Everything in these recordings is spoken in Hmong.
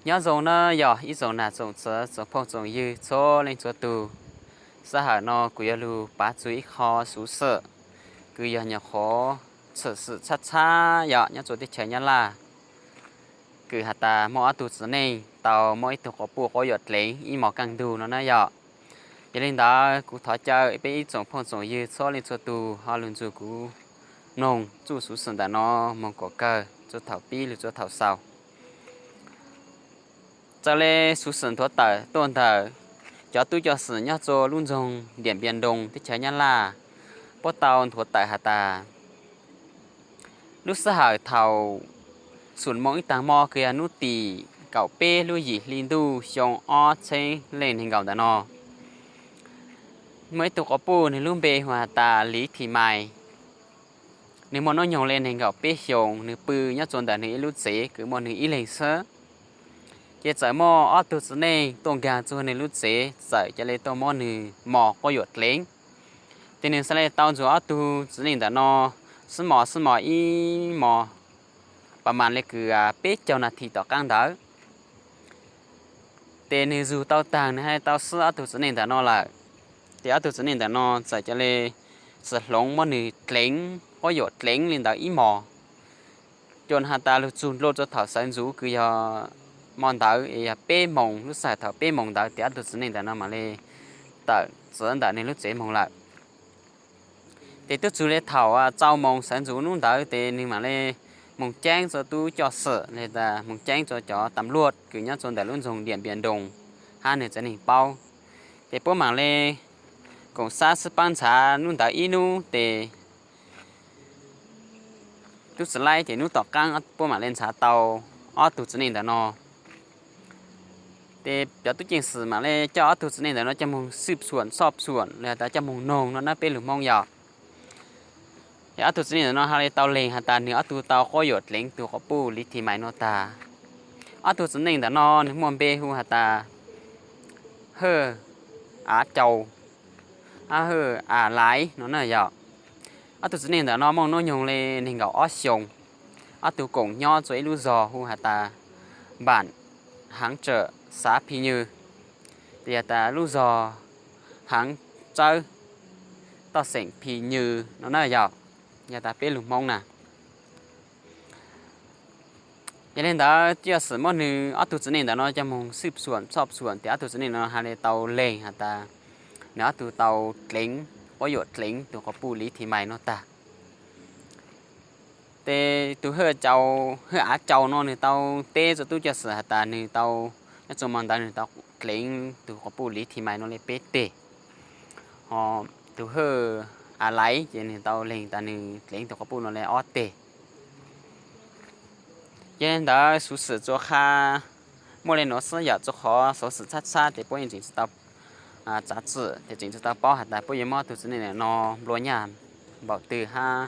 Nyob zoo na yog ib tsoom nam tsoom txwv tsoom phooj tsoom ywg txhua leej txhua tus. Sij hawm no kuv yuav lug pav txug ib qho xuv xwm kws yog nyuam qhuav tshwm sim tshab tshab yog nyob rua teb chaws Nyab Laj, kws has tas muaj ob tug txiv neej tau muab ib tug quas puj quab yuam dleev ib hmos kaj ntug no na yog. Yog li ntawd kuv thov caw peb ib tsoom phooj tsoom ywg txhua leej txhua tus ho lug nrug kuv mloog txuj xuv xwm ntawm no moog kom kawg rua thaum pib lug rua thaum xaus. Txawm le xuv xwm nthuav tawm tuaj ntawm cov tub coj xwm nyob rua lub nroog Diam Npias Nroos teb chaws Nyab Laj, puab tau nthuav tawm has tas lub sij hawm thaum xum moo ib taag mo kws yog nub tim kaum peb lub yim hli ntuj xyoo ob txheeb leej neeg nkaum ntawm no, muaj ib tug quas puj nwg lub npe hu has tas Liv Thim Mais. Nwg muaj nub nyoog le neeg nkaum peb xyoos, nwg pw nyob rua ntawm nwg ib lub tsev kws muaj nwg ib leeg xwb. Ces txawm muaj ob tug txiv neej tuaj nkaag rua nwg lub tsev txawm ca le tuaj muab nwg mos quab yuam dleev. Ces nwg xaav le tau nrug ob tug txiv neej ntawm no sib mos sib mos ib hmos pas mas le kws peb caug nas this tom qaab ntawd. Ces nwg zug tau taag nwg has le tau sib ob tug txiv neej ntawm no lawm. Ces ob tug txiv neej ntawm no txawm ca le tsi hloov muab nwg dleev quab yuam dleev le ntawd ib hmos, cua has tas lug txug nplua rua thaum sawv ntxuv kws yog mo ntawd es yog peb moos, lub sij hawm thaum peb moos ntawd ces ob tug txiv neej ntawm no mam le tawm txawv ntawm nwg lub tsev moog lawm. Ces tub txug le thaum rau moos sawv ntxuv nub ntawd ces nwg mam le moog ceeb rua tub coj xwm le tas moog ceeb rua cov tam luaj kws nyob rua ntawm lub nroog Diam Npias Nroos hab nwg tsev neeg paub. Ces puab mam le koom sab sib paab nrhav nub ntawd ib nub ces tub tsi laib ces nub tom qaab puab mam le nrhav tau ob tug txiv neej ntawm no. Ces cov tub ceev xwm mam le coj ob tug txiv neej ntawm no coj moog xwb xuam txhoj xuam le has tas coj moog noog no na peb lug Moob yog. Ces ob tug txiv neej ntawm no has le tau leeg has tas nwg ob tug tau quab yuam dleev tug quas puj Liv Thim Mais no tag. Ob tug txiv neej ntawm no nwg muaj npe hu has tas Hawj Av Cau, Hawj Av Laiv no na yog. Ob tug txiv neej ntawm no muaj nub nyoog le neeg nkaum ob xyoos. Ob tug koom nyob rua ib lub zog hu has tas Npam Haav Tsawm Xav Phi Nywg, ces yog tas lub zog Haav Tsawb toj xeem Phi Nywg no na yog, yog tas peb lug Moob na. Yog le ntawd tub coj xwm muab nwg ob tug txiv neej ntawm no coj moog xwb xuam txhoj xuam ces ob tug txiv neej no has le tau leeg has tas nwg ob tug tau dleev, quab yuam dleev tug quas puj Liv Thim Mais no tag. Ces tug Hawj Cau, Hawj Av Cau no nwg tau teb rua tub coj xwm has tas nwg tau, nyob rua mo ntawd nwg tau dleev tug quas puj Liv Thim Mais no le peb teg, ho tug Hawj Av Laiv ces nwg tau leeg tas nwg dleev tug quas puj no le ob teg. Yog le ntawd xuv xwm tsuas qha muaj le nuav xwb yom, rua qhov xuv xwm tshab tshab ces puab yeej tseem tsi tau tsav txim ces tseem tsi tau paub has tas puab yuav muab tug txiv neej ntawm no nplua nyaj npaum twg hab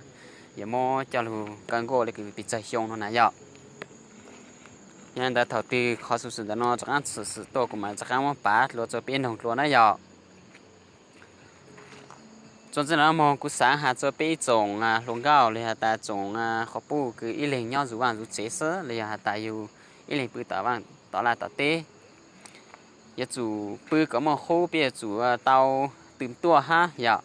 yuav muab coj lug kaw nkuaj le kws pes tsawg xyoo no na yom. Yog le ntawd thaum twg qhov xuv xwm ntawm no rov qaab tshwm sim tuaj kuv mam rov qaab muab pav dlua rua peb noog dlua na yom. Txuas ntxiv no moog kuv xaav has rua peb ib tsoom hluas nkauj le has tas tsoom quas puj kws ib leeg nyob zuj vaj zuj tsev xwb le yog has tas yug ib leeg pw tom vaj tom laj tom teb, yuav tsum pw kom muaj qub, peb yuav tsum tau tws tuaj hab yom.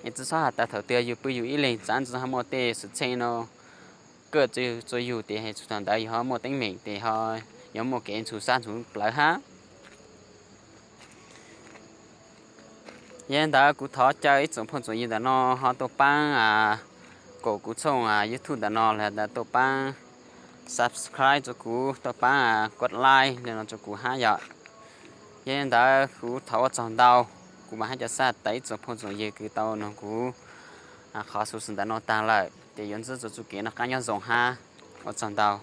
Es tsi xob has tas thaum twg yug pw yug ib leeg tsav ntsis ho muaj tej xwm txheej no kawj rua yug tes txug thaum ntawd yug ho muaj teeb meem tes ho yuav muaj kev ntxhov sab ntxhov plawv hab. Yog le ntawd kuv thov caw ib tsoom phooj tsoom ywg ntawm no ho tuaj paab koom kuv tshooj YouTube ntawm no le tuaj paab subscribe rua kuv, tuaj paab kov like le no rua kuv hab yom. Yog le ntawd kuv thov ua tsaug ntau, kuv mam hab cov sab tawm ib tsoom phooj tsoom ywg kws tau noog kuv qhov xuv xwm ntawm no taag lawm ces yuav ntsib rua txuj kev noj qaab nyob zoo hab. Ua tsaug ntau.